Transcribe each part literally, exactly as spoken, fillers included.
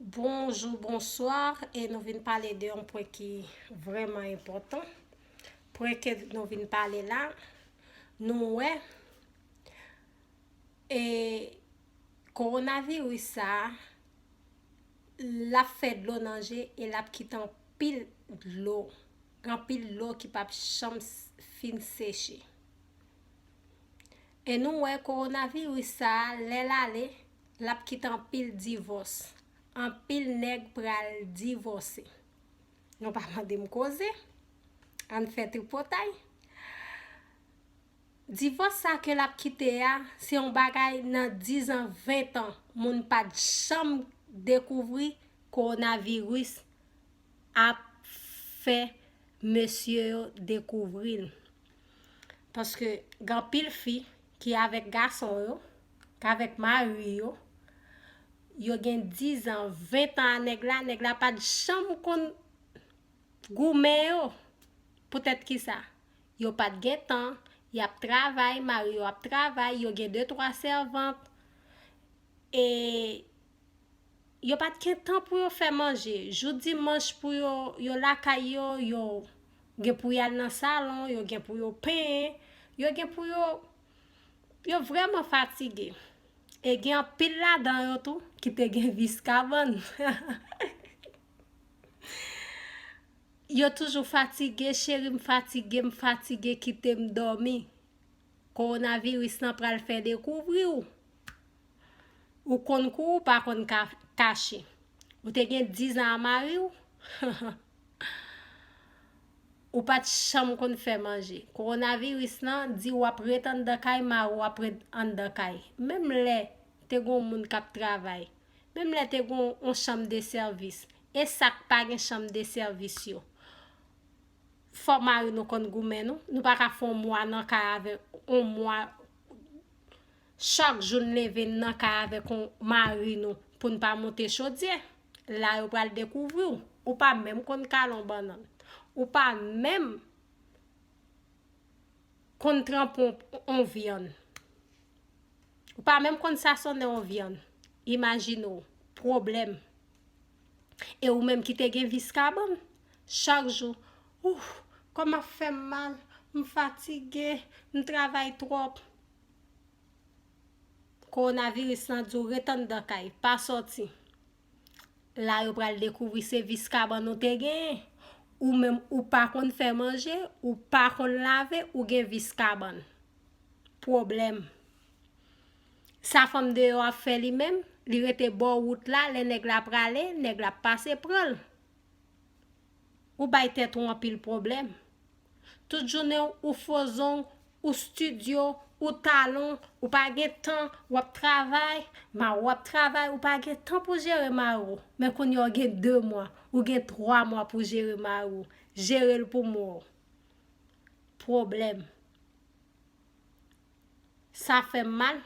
Bonjou, bonswa, e nou vin pale de yon pwen ki vrèman enpòtan. Pwen ke nou vin pale la, nou wè, e kowonaviris sa a, l ap fè dlo nan je e l ap kite anpil dlo, anpil dlo ki p ap janm s- fin seche. E nou wè kowonaviris sa a, lè l ale, l ap kite anpil divòs. Anpil nèg pral divòse. Nou pa mande m koze. Ann fè tripotay. Divòs sa ke l ap kite a, se yon bagay nan diz an, ven tan, moun pa t janm dekouvri kowonaviris ap fè mesye yo dekouvri l. Paske gen anpil fi ki avèk gason yo, k avèk mari yo, yo gen diz an, ven tan a nèg la, nèg la pa t janm konn goumen yo. Poutèt kisa? Yo pa t gen tan, y ap travay, mari yo ap travay, yo gen de twa sèvant. E yo pa t gen tan pou yo fè manje. Jou dimanch pou yo, yo lakay yo, yo gen pou y al nan salon, yo gen pou yo penyen, yo gen pou yo, yo vrèman fatige. E gen anpil ladan yo tou ki te gen vis kabann. Yo toujou fatige, cheri, m fatige, m fatige, kite m dòmi. Kowonaviris lan pral fè dekouvri w. Ou konn kou, ou pa konn ka- kache. Ou te gen diz an a mari w. Ou pa t janm konn fè manje. Kowonaviris lan di w ap ret anndan kay, mari w ap ret anndan kay. Menm lè te gen yon moun k ap travay, menm lè te gen yon chanm de sèvis, e sa k pa gen chanm de sèvis yo? Fò mari nou konn goumen nou. Nou pa ka fè yon mwa nan kay avèk, yon mwa, chak jou n leve n nan kay avèk yon mari nou pou n pa monte chodyè. La yo pral dekouvri w. Ou pa menm konn kale yon bannann. Ou pa menm konn tranpe yon, yon vyann. Ou pa menm konn sasonnen yon vyann. Imajine w, pwoblèm. E ou menm ki te gen vis kabann, chak jou, ouf, kò m ap fè m mal, m fatige, m travay twòp. Kowonaviris lan di w ret anndan kay, pa sòti. La yo pral dekouvri se vis kabann ou te genyen. Ou menm ou pa konn fè manje, ou pa konn lave, ou gen vis kabann. Pwoblèm. Sa fanm deyò ap fè li menm, li rete bò wout la, lè nèg la prale, nèg la ap pase pran l. Ou bay tèt ou anpil pwoblèm. Tout jounen w, ou fo zong, ou stidyo, ou talon, ou pa gen tan, w ap travay, mari w ap travay, ou pa gen tan pou jere mari w. Men kounye a w gen de mwa, ou gen twa mwa pou jere mari w. Jere l pou m wè w. Pwoblèm. Sa fè m mal.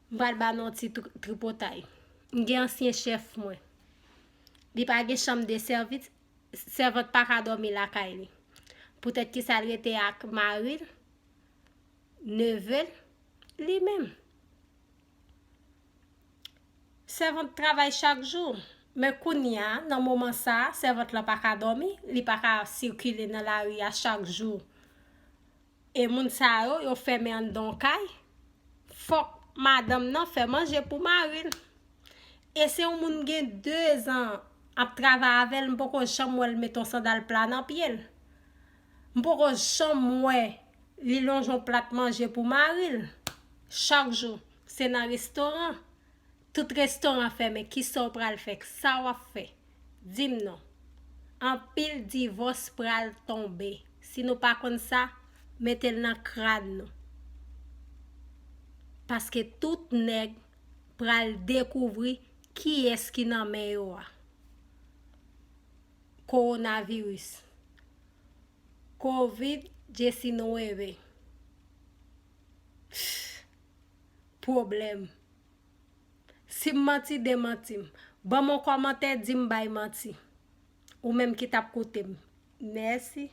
M pral ba nou yon ti tri- tripotay. M gen ansyen chèf mwen. Li pa gen chanm de sèvis, sèvant pa ka dòmi lakay li. Poutèt kisa l rete ak mari l, neve l, li menm? Sèvant travay chak jou. Men kounye a, nan moman sa a, sèvant lan pa ka dòmi, li pa ka sikile nan lari a chak jou. E moun sa yo, yo fèmen anndan yon kay. Fòk madanm nan fè manje pou mari l. E se yon moun gen de zan ap travay avè l, m poko janm wè l met yon sandal pla nan pye l. M poko janm wè li lonje yon plat manje pou mari l. Chak jou, se nan restoran. Tout restoran fèmen, kisa w pral fè? Sa w ap fè? Di m non. Anpil divòs pral tonbe. Si nou pa konn sa, mete l nan kràn nou. Paske tout nèg pral dekouvri kiyès ki nan men yo a. Kowonaviris. Covid diecinueve. Pwoblèm. Si m manti, demanti m. Ban m yon kòmantè, di m bay manti. Ou menm ki t ap koute m. Mèsi.